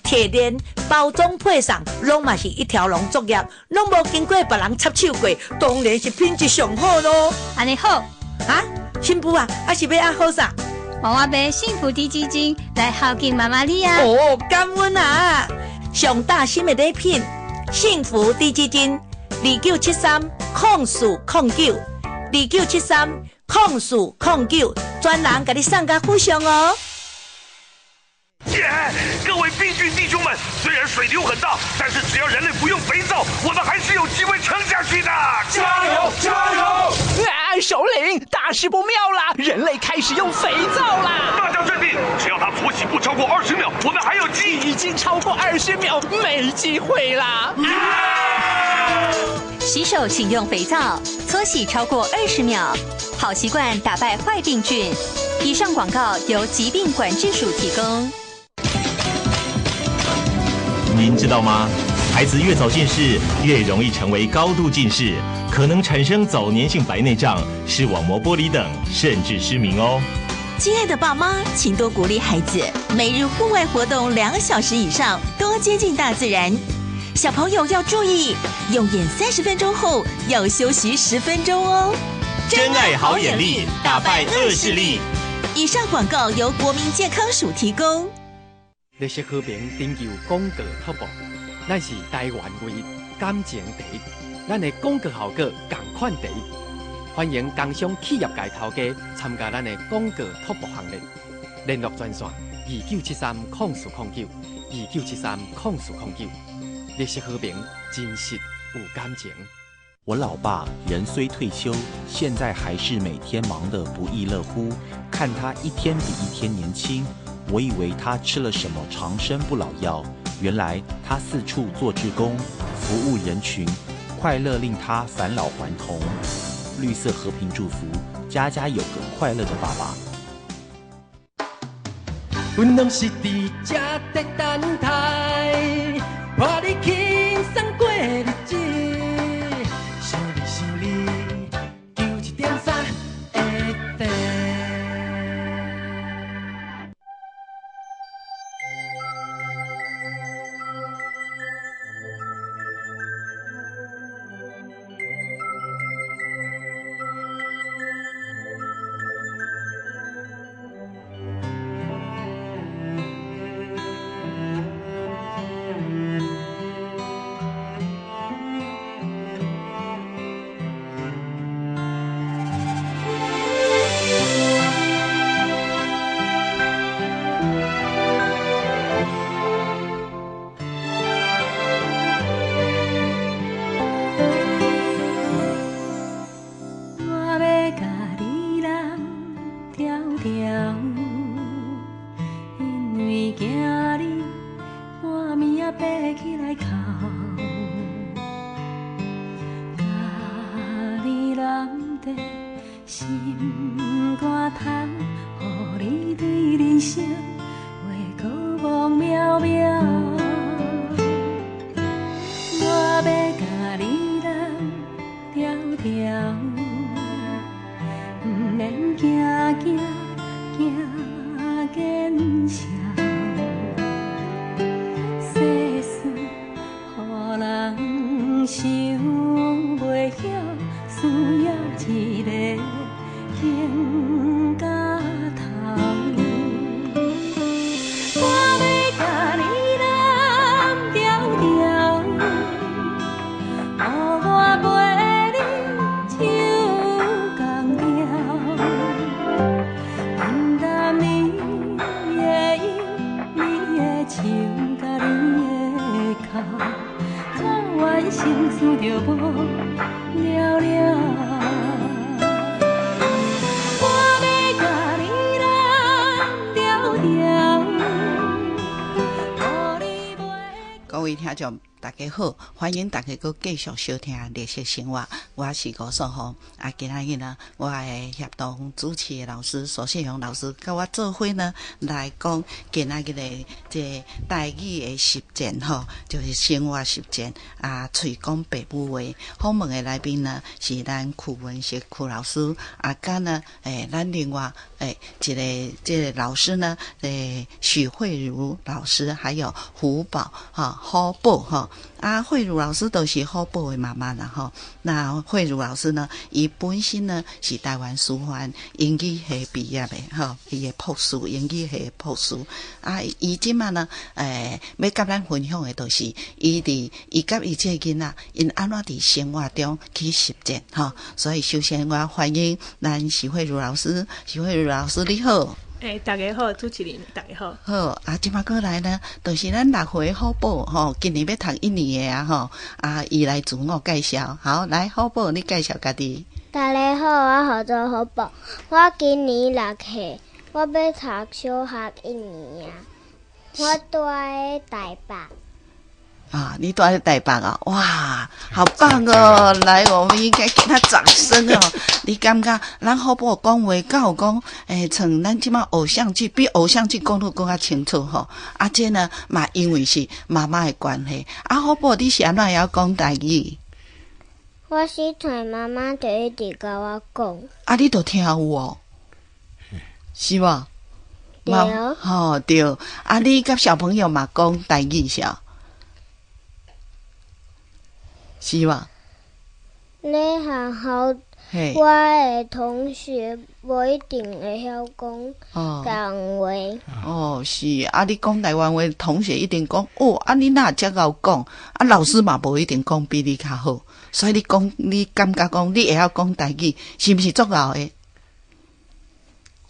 提煉、包裝、配送，攏嘛是一條龍作業，攏無經過別人插手過，當然是品質上好咯。按呢好啊，新婦啊，啊是欲按好啥？我買幸福滴雞精來孝敬媽媽你啊！哦，感恩啊！上大新的禮品，幸福滴雞精，29730409，29730409，專人共你送到府上哦。耶！各位病菌弟兄們，雖然水流很大，但是只要人類不用肥皂，我們還是有機會撐下去的。加油！加油！啊，首領，大事不妙啦！人類開始用肥皂啦！大家鎮定，只要他搓洗不超過20秒，我們還有機。已經超過20秒，沒機會啦！啊！洗手請用肥皂，搓洗超過20秒，好習慣打敗壞病菌。以上廣告由疾病管制署提供。您知道嗎？孩子越早近視，越容易成為高度近視，可能產生早年性白內障、視網膜剝離等，甚至失明哦。親愛的爸媽，請多鼓勵孩子，每日戶外活動2小時以上，多接近大自然。小朋友要注意，用眼30分鐘後要休息10分鐘哦。真愛好眼力，打敗惡勢力。以上廣告由國民健康署提供。綠色和平拯救廣告突破，咱是台灣唯一感情第一，咱的廣告效果仝款第一。歡迎工商企業界頭家參加咱的廣告突破行列。聯絡專線29730409，29730409。綠色和平，真實有感情。我老爸人雖退休，現在還是每天忙得不亦樂乎，看他一天比一天年輕。我以為他吃了什麼長生不老藥，原來他四處做志工，服務人群，快樂令他返老還童。綠色和平祝福，家家有個快樂的爸爸。阮攏是佇這在等待，伴你輕鬆過日子。想你想你，97.3 FM。心肝头，予你對人生話閣茫渺渺。我欲完成，输著无了了。我欲共你揽牢牢。各位聽眾，大家好，歡迎大家閣繼續收聽《綠色生活》，我是吳素紅。啊，今仔日呢，我的協同主持的老師蘇世雄老師，佮我做伙呢來講今仔日的這個台語的實踐吼，就是生活實踐啊，喙講爸母話。訪問的來賓呢是咱區文錫區老師，啊，佮呢，咱另外一个這个老師呢，許慧如老師，還有胡寶哈好寶吼。啊，慧如老師都是好寶的媽媽啦吼。那慧如老師呢，伊本身呢是台灣師範英語系畢業的吼，伊的博士英語系的博士。啊，伊這馬呢，欲佮咱分享的，就是伊佇伊佮伊這个囡仔，𪜶按怎佇生活中去實踐吼。所以首先我歡迎咱許慧如老師，許慧如老師你好。大家好，主持人大家好。好，啊，這馬過來呢，就是咱六歲好寶吼，今年欲讀一年的啊吼，啊，伊來自我介紹。好，來好寶，你介紹家己。大家好，我叫做好寶，我今年6歲，我欲讀小學一年啊，我住佇台北。啊，你住佇台北啊？哇，好棒哦！來，我們應該給他掌聲哦。你感覺咱好寶講話，敢有講，像咱這馬偶像劇，比偶像劇講得閣較清楚吼。啊，這呢嘛，因為是媽媽的關係。啊，好寶，你是按怎會曉講台語？我是聽媽媽就一直共我講。啊，你都聽有哦？是無？對。吼，對。啊，你佮小朋友嘛講台語是？是無？咧學校，我的同學無一定會曉講台灣話。哦，是啊，你講台灣話，同學一定講哦，啊，你哪會遮𠢕講？啊，老師嘛無一定講比你較好，所以你講，你感覺講你會曉講台語，是毋是足𠢕的？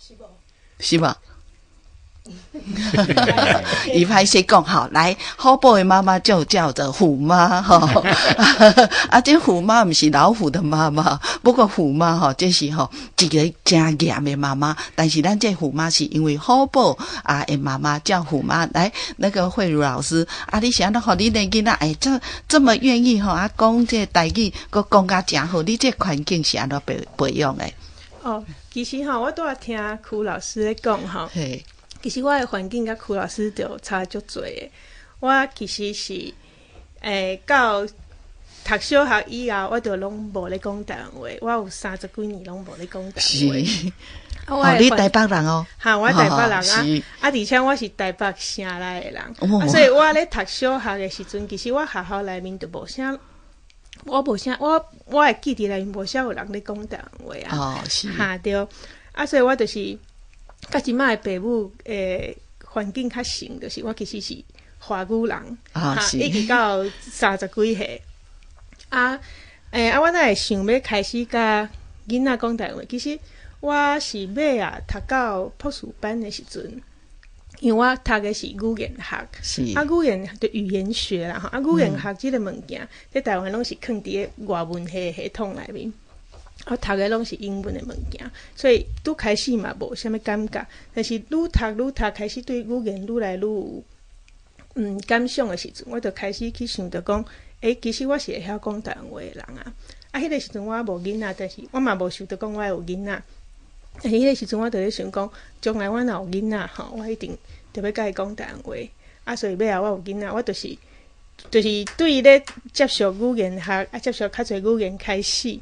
是無？是無？伊歹勢講好，來，好寶的媽媽就叫做虎媽吼，啊，這虎媽毋是老虎的媽媽，不過虎媽吼，這是吼一个誠嚴的媽媽，但是咱這虎媽是因為好寶啊的媽媽叫虎媽。來，那個慧如老師，啊，你是按怎予恁的囡仔會這麼願意吼啊講這台語，閣講甲誠好，你這環境是按怎培養的？哦，其實吼，我拄仔聽區老師咧講吼。其實我的環境佮區老師就差足濟的。我其實是到讀小學以後，我就攏無咧講台灣話。我有30幾年攏無咧講台灣話。是。哦，你台北人哦？哈，我台北人啊，啊，而且我是台北城內的人，啊，所以我咧讀小學的時陣，其實我學校內面就無啥，我無啥，我會記得內面無啥有人咧講台灣話啊。哦，是。哈，對。啊，所以我就是。佮這馬的爸母環境較像，就是我其實是華語人，啊，一直到30幾歲，啊，啊，我哪會想欲開始佮囡仔講台灣話？其實我是尾仔讀到博士班的時陣，因為我讀的是語言學，啊，語言就語言學啦，吼，啊，語言學這个物件，佇台灣攏是囥佇个外文系系統內面。我讀的攏是英文的物件，所以拄開始嘛無啥物感覺。但是愈讀愈讀，開始對語言愈來愈有感想的時陣，我就開始去想著講，其實我是會曉講台灣話的人啊。啊，彼個時陣我無囡仔，但是我嘛無想著講我有囡仔。但是彼個時陣我就咧想講，將來我若有囡仔吼，我一定就欲共伊講台灣話。啊，所以尾仔我有囡仔，我就是對咧接觸語言學，啊，接觸較濟語言開始。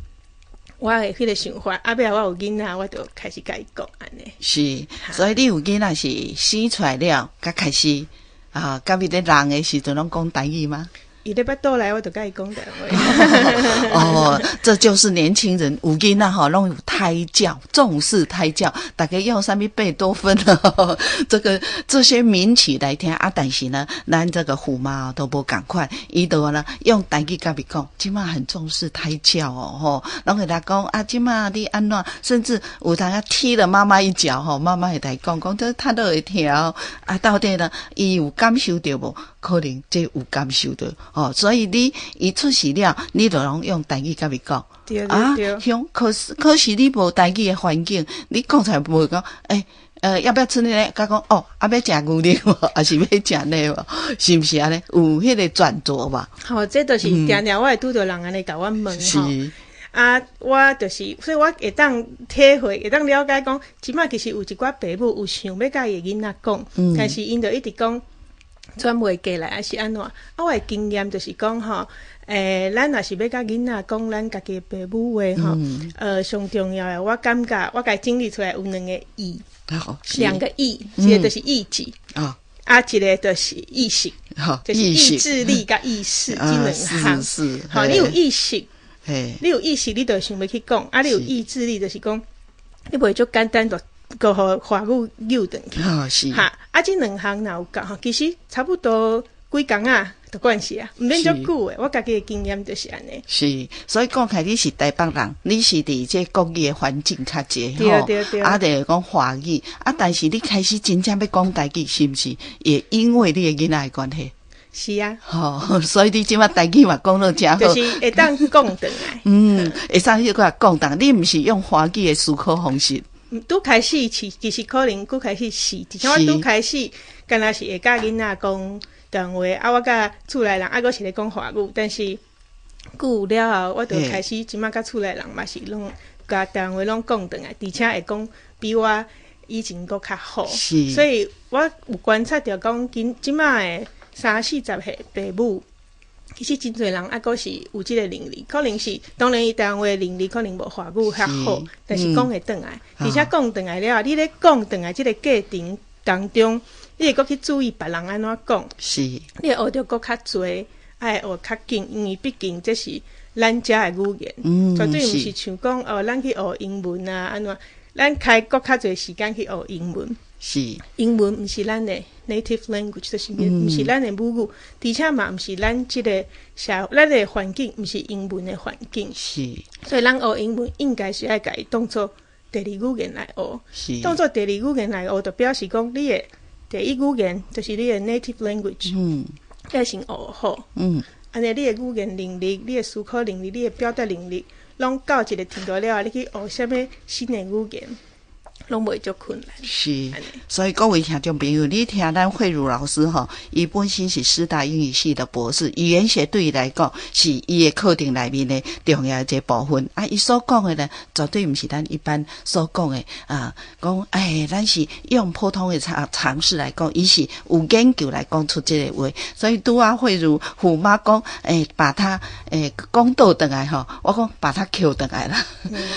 我的彼個想法，啊，尾仔我有囡仔，我就開始共伊講按呢。是，所以你有囡仔是生出來了，才開始啊，佮伊咧人的時陣攏講台語嗎？伊咧腹肚內，我就共伊講台話。哦，這就是年輕人有囡仔吼，攏有胎教，重視胎教，大家用啥物貝多芬啊，這個這些名曲來聽啊。但是呢，咱這個虎媽都無仝款，伊都呢用台語共伊講，這馬很重視胎教哦，吼，攏會來講啊，這馬你按怎，甚至有當仔踢了媽媽一腳吼，媽媽會來講，講這他都會聽啊。到底呢，伊有感受著無？可能這有感受著吼，所以你伊出世了，你就攏用台語佮伊講。啊，鄉可是你無台語的環境，你講出來無講，要不要吃呢？佮講哦，啊，欲食牛奶無，抑是欲食奶無？是毋是按呢？有彼个轉折吧？吼，這就是定定我會拄著人按呢共阮問吼。啊，我就是，所以我會當體會，會當了解講，這擺其實有一寡爸母有想欲共伊的囡仔講，但是𪜶就一直講轉袂過來，抑是按怎？啊，我的經驗就是講吼，咱若是欲共囡仔講咱家己的爸母話吼，上重要的，我感覺我共伊整理出來有兩个意，兩個意，一个就是意志，啊，一个就是意識，就是意志力佮意識，這兩項。好，你有意識。你有意識，你就想欲去講；啊，你有意志力，就是講你袂足簡單就閣予華語搝轉去。哈，啊，這兩項若有夠吼，其實差不多幾工仔就慣勢啊，毋免足久的。我家己的經驗就是按呢。是，所以講起來你是台北人，你是佇這國語的環境較濟吼，啊，就是講華語啊，但是你開始真正欲講台語，是毋是？也因為你的囡仔的關係。是啊，吼，所以你這擺台語嘛講得誠好，就是會當講轉來。嗯，會使彼個講轉，你毋是用華語的思考方式。拄開始是，其實可能拄開始是，而且我拄開始，敢若是會佮囡仔講台灣話，啊，我佮厝內人啊，閣是咧講華語，但是久了後，我就開始這擺佮厝內人嘛是攏共台灣話攏講轉來，而且會講比我以前閣較好。所以我有觀察著講，今這擺的三四十歲爸母，其實真濟人猶閣是有這个能力，可能是當然伊台灣話能力可能無華語遐好，但是講會轉來，而且講轉來了後，你咧講轉來這个過程當中，你會閣去注意別人按怎講，你會學著閣較濟，愛學較緊，因為畢竟這是咱遮的語言，絕對毋是像講哦，咱去學英文啊，按怎，咱開閣較濟時間去學英文。英文毋是咱的 native language，就是毋是咱的母語，而且嘛毋是咱這个社，咱的環境毋是英文的環境。所以咱學英文應該是愛共伊當做第二語言來學。當做第二語言來學，就表示講你的第一語言就是你的 native language，愛先學好。按呢你的語言能力、你的思考能力、你的表達能力，攏到一个程度了後，你去學啥物新的語言，攏袂足困難。是，所以各位聽眾朋友，你聽咱慧茹老師吼，伊本身是師大英語系的博士，語言學對伊來講是伊的課程內面的重要一個部分。啊，伊所講的呢，絕對毋是咱一般所講的啊，講哎，咱是用普通的常識來講，伊是有研究來講出這个話。所以拄仔慧茹虎媽講，把他講倒轉來吼，我講把他抾轉來啦。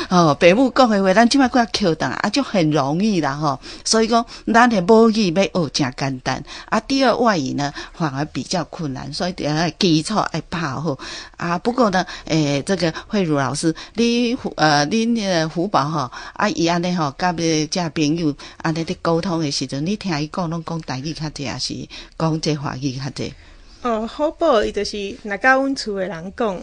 哦，爸母講的話，咱這擺閣抾轉來，啊，就很容易啦吼。所以講，咱的母語欲學誠簡單，啊，第二外語呢反而比較困難，所以基礎愛拍好。啊，不過呢，這個慧茹老師，你恁那個福寶吼，啊，伊按呢吼，佮遮朋友按呢咧溝通的時陣，你聽伊講攏講台語較濟，抑是講這華語較濟？哦，好寶伊就是若佮阮厝的人講，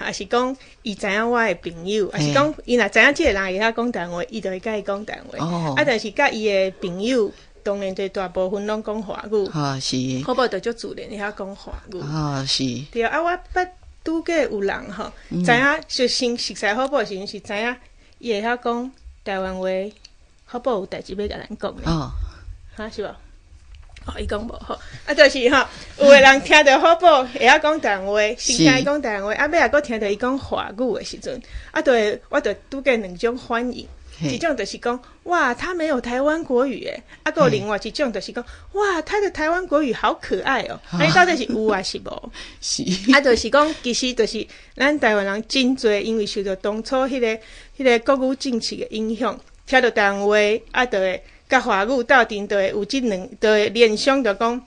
抑是講伊知影我的朋友，抑是講伊若知影這個人會曉講台灣話，伊就會佮伊講台灣話。啊，但是佮伊的朋友，當然就大部分攏講華語。哦，是。好寶就足自然會曉講華語。哦，是。對啊，我捌拄過有人吼，知影就先熟似好寶時陣是知影伊會曉講台灣話，好寶有代誌欲共咱講的。哈，是無？哦，伊講無好，啊，就是吼，有的人聽著好寶會曉講台灣話，先聽伊講台灣話，啊，尾仔閣聽著伊講華語的時陣，啊，就會我就拄過兩種反應，一種就是講，哇，他沒有台灣國語誒，啊，閣有另外一種就是講，哇，他的台灣國語好可愛哦，啊，你到底是有抑是無？啊，就是講，其實就是咱台灣人真濟，因為受著當初彼個國語政策的影響，聽著台灣話，啊，就會佮華語鬥陣，就會有這兩，就會聯想著講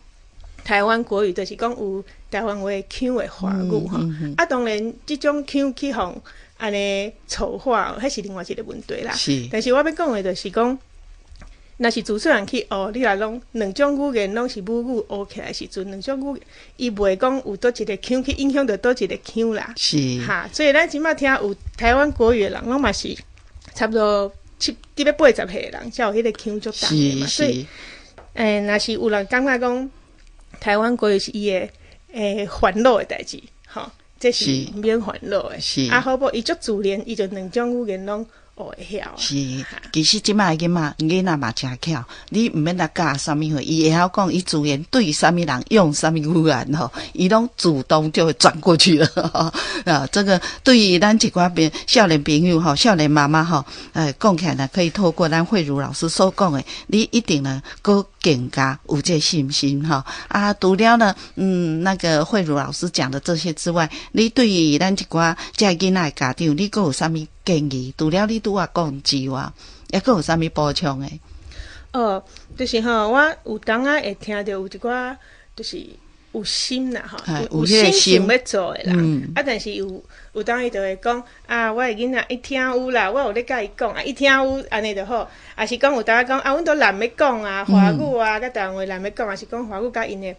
台灣國語，就是講有台灣話腔的華語吼。啊，當然這種腔去予按呢醜化，彼是另外一個問題啦。但是我欲講的就是講，若是自細漢去學，你若攏兩種語言攏是母語學起來時陣，兩種語言伊袂講有佗一個腔去影響著佗一個腔啦。哈，所以咱這擺聽有台灣國語的人，攏嘛是差不多七、佇欲80歲的人，才有彼個腔足重的嘛。所以，若是有人感覺講，台灣國語是伊的煩惱的代誌，吼，這是免煩惱的。啊，好無伊足自然，伊就兩種語言攏學會曉。是，其實這擺囡仔嘛誠巧，你毋免來教啥物貨，伊會曉講，伊自然對啥物人用啥物語言吼，伊攏主動就會轉過去了。啊，這個對於咱一寡邊少年朋友吼，少年媽媽吼，講起來呢，可以透過咱慧茹老師所講的，你一定呢，閣更加有這信心吼。啊，除了呢，那個慧茹老師講的這些之外，你對於咱一寡這囡仔的家長，你閣有啥物建議？除了你拄仔講之外，猶閣有啥物補充的？哦，就是吼，我有當仔會聽著有一寡，就是有心啦，吼，有心想欲做的人，啊，但是有當伊就會講啊，我的囡仔伊聽有啦，我有咧共伊講啊，伊聽有按呢就好，抑是講有當仔講啊，阮都難欲講啊，華語啊，佮台灣話難欲講，抑是講華語佮𪜶的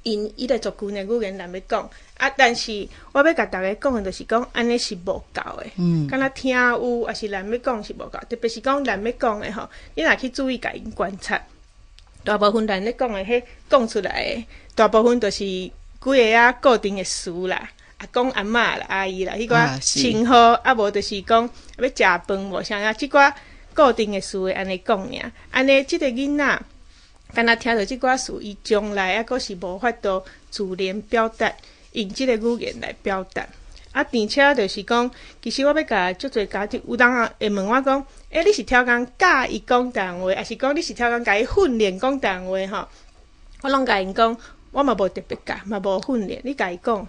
𪜶伊個族群的語言難欲講啊，但是我欲共逐家講的，就是講按呢是無夠的，敢若聽有，抑是難欲講是無夠，特別是講難欲講的吼，你若去注意共𪜶觀察，大部分難咧講的，彼講出來的，大部分就是幾个仔固定的詞啦，啊，講阿嬤啦、阿姨啦，彼寡稱呼，啊無就是講欲食飯無啥啊，這寡固定的詞會按呢講爾，按呢這個囡仔。敢若聽著這寡詞，伊將來猶閣是無法度自然表達，用這个語言來表達。啊，而且就是講，其實我欲共足濟家長有當仔會問我講，欸，你是超工教伊講台灣話，抑是講你是超工共伊訓練講台灣話吼？我攏共𪜶講，我嘛無特別教，嘛無訓練，你共伊講，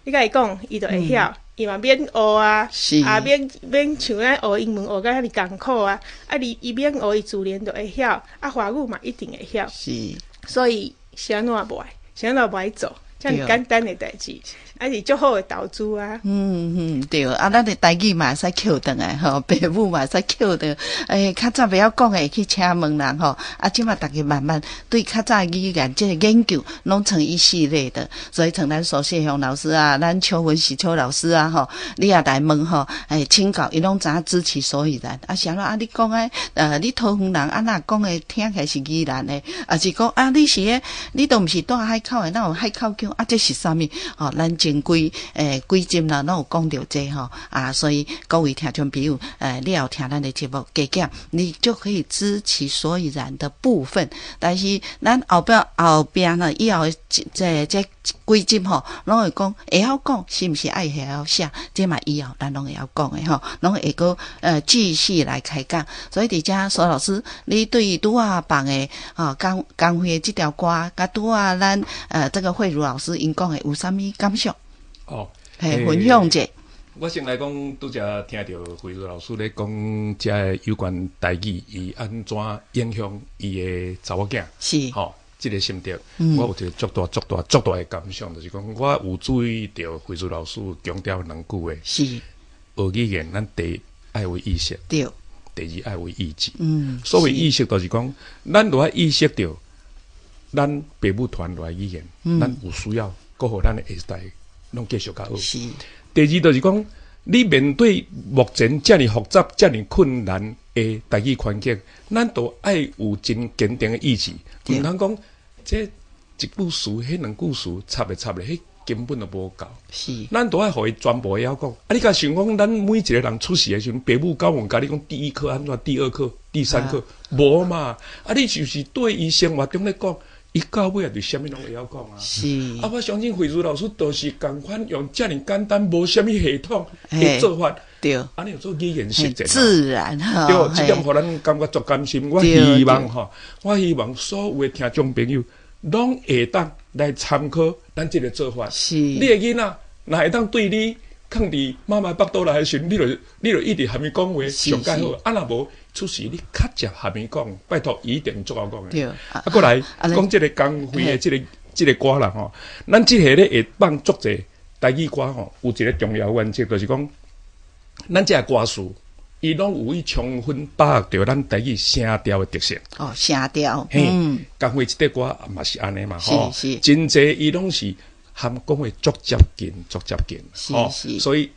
你共伊講，伊就會曉。伊嘛免學啊，啊免免像咱學英文學甲遐爾艱苦啊，啊你伊免學，伊自然就會曉，啊華語嘛一定會曉。所以是按怎無愛，是按怎無愛做，遮爾簡單的代誌，啊是足好的投資啊。嗯嗯，對，啊，咱的台語嘛會使抾轉來吼，爸母嘛會使抾轉。欸，較早袂曉講的會去請問人吼，啊，這馬逐家慢慢對較早語言這個研究攏成一系列的，所以像咱蘇世雄老師啊，咱邱文喜邱老師啊吼，你也來問吼，欸，請教伊攏知影知其所以然。啊，是按怎啊？你講的，你桃園人啊若講的聽起來是宜蘭的，抑是講啊，你是彼，你都毋是住海口的，哪有海口腔？啊，這是啥物？吼，咱前幾集啦，攏有講著這吼啊，所以各位聽眾朋友，你也有聽咱的節目，加減你就可以知其所以然的部分。但是咱後壁後壁呢，以後的這幾集吼，攏會講會曉講，是毋是愛會曉寫？這嘛以後咱攏會曉講的吼，攏會閣繼續來開講。所以佇遮蘇老師，你對於拄仔放的吼江江輝的這條歌，佮拄仔咱這個慧茹老師𪜶講的有啥物感想？哦，嘿，分享者。我先來講，拄才聽著慧茹老師咧講，遮个有關台語，伊按怎影響伊的查某囝？是，吼，這个心得，我有一個足大、足大、足大的感想，就是講，我有注意著慧茹老師強調兩句話。是。學語言，咱第一愛有意識。對。第二愛有意志。所謂意識，就是講，咱著愛意識著，咱爸母傳落來語言，咱有需要，閣予咱的下一代攏繼續共學。是。第二就是講，你面對目前遮爾複雜、遮爾困難的台語環境，咱都愛有真堅定的意志，毋通講這一句詞、彼兩句詞插咧插咧，彼根本就無夠。是。咱都愛予伊全部會曉講。啊，你敢想講，咱每一個人出世的時陣，爸母敢有共你講第一課按怎，第二課、第三課，無嘛？啊，你就是對伊生活中咧講。伊到尾也就啥物攏會曉講啊！是啊，我相信慧茹老師就是仝款用遮爾簡單、無啥物系統的做法，對，按呢做語言實踐，自然吼，對，這點予咱感覺足甘心。我希望吼，我希望所有的聽眾朋友攏會當來參考咱這个做法。是，你的囡仔若會當對你囥佇媽媽腹肚內的時陣，你就一直含伊講話上蓋好。啊，若無出事，你較捷含伊講，拜託伊一定足𠢕講的。對，啊，過來講這个江輝的這个歌啦吼，咱這个咧會放足濟台語歌吼，有一个重要原則，就是講，咱這个歌詞，伊攏有去充分把握著咱台語聲調的特色。哦，聲調，嘿，江輝這塊歌嘛是按呢嘛吼，是是，真濟伊攏是含講話足接近，足接近，是是，所以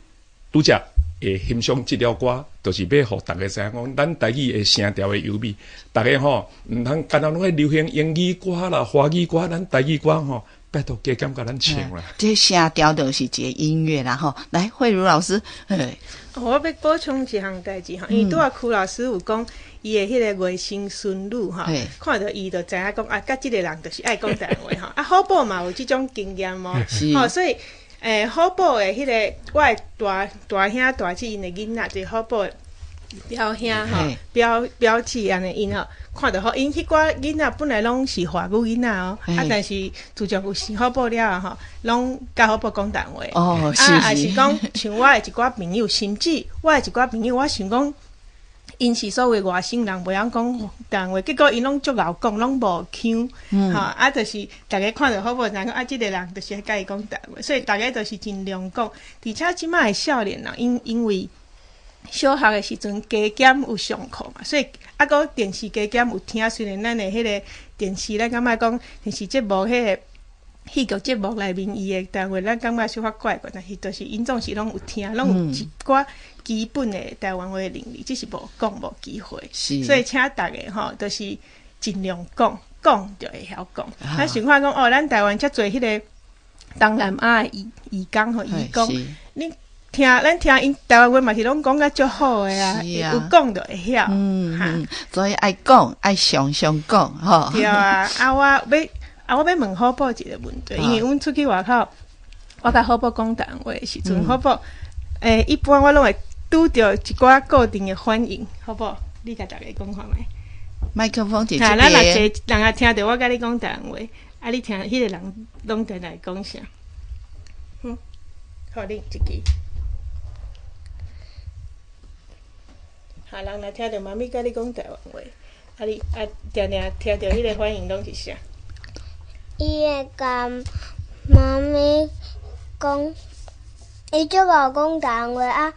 拄才會欣賞這條歌，就是欲予逐家知影講，咱台語的聲調的優美。逐家吼，毋通干焦攏愛流行英語歌啦、華語歌，咱台語歌吼，拜託加減共咱唱啦。這聲調就是一個音樂啦吼。來，慧茹老師，嘿。我欲補充一項代誌吼，因為拄仔區老師有講伊的彼個外甥孫女吼，看著伊就知影講啊，佮這個人就是愛講台灣話吼。啊，好寶嘛有這種經驗哦，吼，所以。好寶的彼個，我的大大兄大姊𪜶的囡仔，就是好寶的表兄吼，表表姊按呢，𪜶吼看著好，𪜶彼寡囡仔本來攏是華語囡仔哦，啊，但是自從有生好寶了後吼，攏佮好寶講台灣話。哦，是啊，抑是講像我的一寡朋友，甚至我的一寡朋友，我想講。𪜶是所謂外省人，袂曉講台灣話，結果𪜶攏足𠢕講，攏無腔，吼啊，就是逐家看著好寶，知影講啊，這个人就是愛佮伊講台灣話，所以逐家就是盡量講。而且這擺的少年人，因為小學的時陣加減有上課嘛，所以啊，閣電視加減有聽，雖然咱的彼个電視，咱感覺講電視節目彼个戲劇節目內面伊的台灣話，咱感覺小可怪怪，但是就是𪜶總是攏有聽，攏有一寡基本的台灣話的能力，只是無講無機會。所以請逐家吼，就是盡量講，講就會曉講。咱想看講哦，咱台灣遮濟彼個東南亞的移工吼，移工，你聽咱聽𪜶台灣話嘛是攏講甲足好的啊，有講就會曉。所以愛講，愛常常講吼。對啊，啊我欲啊我欲問好寶一個問題，因為阮出去外口，我共好寶講台灣話的時陣，好寶一般我攏會拄著一寡固定的反應，好寶？你共逐家講看覓？麥克風佇這咱若濟人若聽著我共你講台灣話，啊，你聽彼個人攏定來講啥？好，你一支。哈，人若聽著媽咪共你講台灣話，啊你啊定定聽著彼個反應攏是啥？伊會共媽咪講，伊足𠢕講台灣話啊。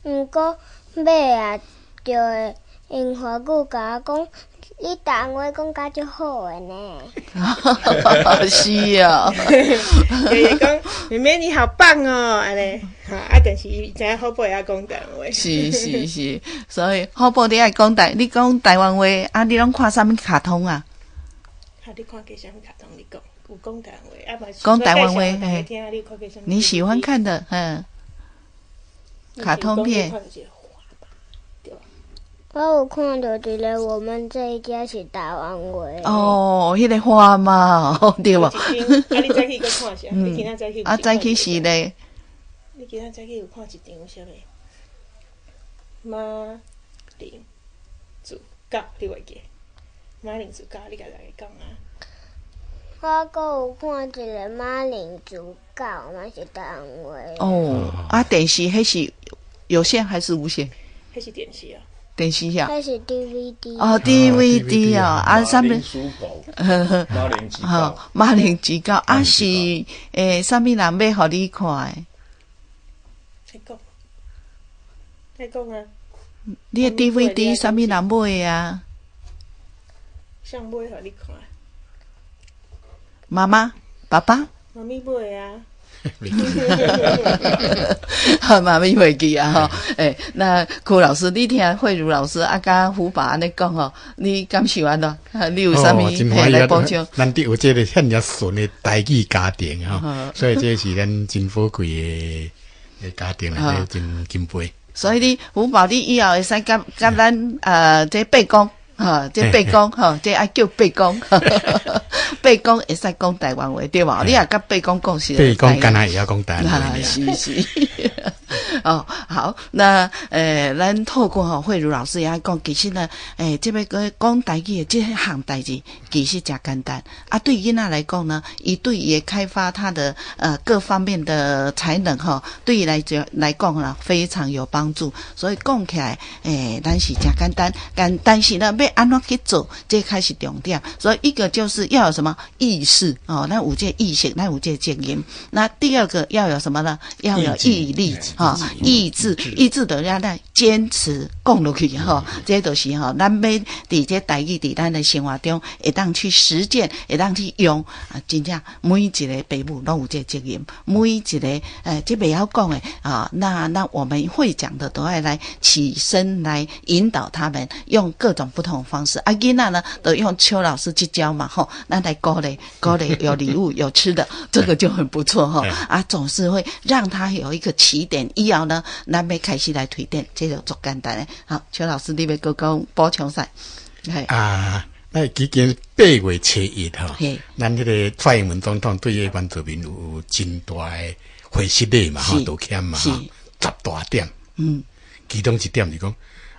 毋過尾仔就會用華語共我講，你台灣話講甲足好的呢。是啊，就是講妹妹你好棒哦，按呢，啊，但是伊知影好寶會曉講台灣話。是是是，所以好寶你愛講台，你講台灣話啊？你攏看啥物卡通啊？啊，你看過啥物卡通？你講有講台灣話啊？講台灣話，你喜歡看的，嗯。卡通片。我有看著一个，我們這一家是台灣話。哦，彼个花嘛，對無？啊，你早起閣看啥？你今仔早起？啊，早起是咧。你今仔早起有看一場啥物？馬鈴薯狗，你會記？馬鈴薯狗，你共逐家講啊。我閣有看一个馬鈴薯狗，嘛是台灣話。哦，啊，電視彼是有線還是無線？彼是電視啊。電視呀。彼是 DVD。哦，DVD 哦，啊，啥物？馬鈴薯狗。馬鈴薯狗，啊是啥物人買予你看的？你講，你講啊。你的 DVD 啥物人買啊？誰買予你看？媽媽、爸爸。媽咪買啊。媽咪袂記啊吼，那柯老師，你聽慧茹老師啊，佮福爸按呢講吼，你感受按怎？你有啥物來補充？難得有這个遐爾順的台語家庭吼，所以這是咱真寶貴的家庭來真金貴。所以你福寶，你以後會使佮咱這伯公。哈，這伯公吼，這愛叫伯公，伯公會使講台灣話對無？你也佮伯公講是？伯公敢若會曉講台灣話。是是。哦，好，那咱透過吼慧茹老師也講，其實呢，這欲講台語的這項代誌其實誠簡單。啊，對囡仔來講呢，伊對伊開發他的各方面的才能吼，對伊來講來講啦，非常有幫助。所以講起來，咱是誠簡單，但是呢，欲按怎去做，這開始重點。所以一個就是要有什麼意識哦，咱有這個意識，咱有這個責任。那第二個要有什麼呢？要有毅力哈，意志，意志就要咱堅持講落去吼，這就是吼，咱欲佇這台語佇咱的生活中會當去實踐，會當去用啊！真正每一个爸母攏有這個責任，每一個這袂曉講的啊，那我們會講的都愛來起身來引導他們，用各種不同方式。啊，囡仔呢，都用邱老師去教嘛，吼，咱來鼓勵鼓勵，有禮物有吃的，這個就很不錯吼。啊，總是會讓他有一個起點，以後呢，咱欲開始來推展，這就足簡單的。好，邱老師，你欲閣講補充啥？啊，咱記得8月7日吼，咱彼个蔡英文總統對彼原住民有真大的回失禮嘛，吼，道歉嘛，10大點，其中一點是講，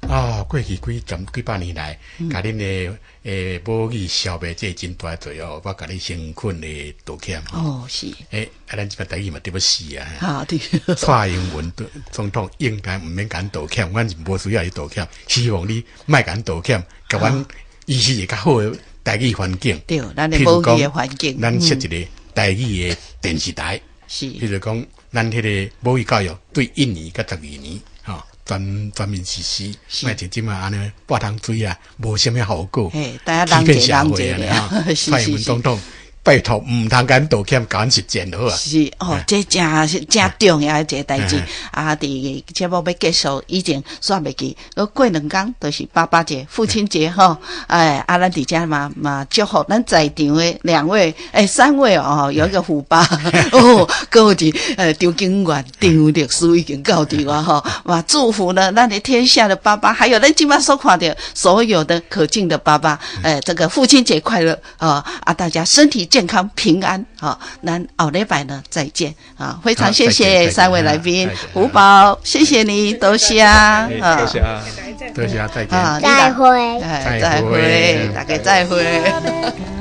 啊，過去幾十幾百年來，共恁的母語消滅，這真大的罪哦，我共你誠懇的道歉。哦，是。啊，咱這擺台語嘛，得欲死啊！啊，對。蔡英文總統應該毋免共阮道歉，阮是無需要伊道歉，希望你莫共阮道歉，共阮意思是較好的台語環境。對，咱的母語的環境。咱設一个台語的電視台。譬如講，咱彼个母語教育對一年佮12年，吼。全面實施，莫像這擺按呢半桶水啊，無啥物效果，欺騙社會啊！蔡英文總統拜託，毋通共阮道歉，共阮實踐就好啊。是哦，這誠誠重要的一個代誌啊！佇節目欲結束以前，煞袂記，閣過兩工就是爸爸節、父親節吼。哎，啊，咱佇遮嘛嘛祝福咱在場的兩位，三位哦，有一個虎爸哦，閣有一張景元、張律師已經到場啊吼。嘛祝福呢，咱的天下的爸爸，還有咱這擺所看著所有的可敬的爸爸，這個父親節快樂啊！啊，大家身體健康平安，好，咱後禮拜呢再見啊！非常謝謝三位來賓，胡寶，謝謝你，多謝啊，多謝，多謝，再見，再會，再會，大家再會。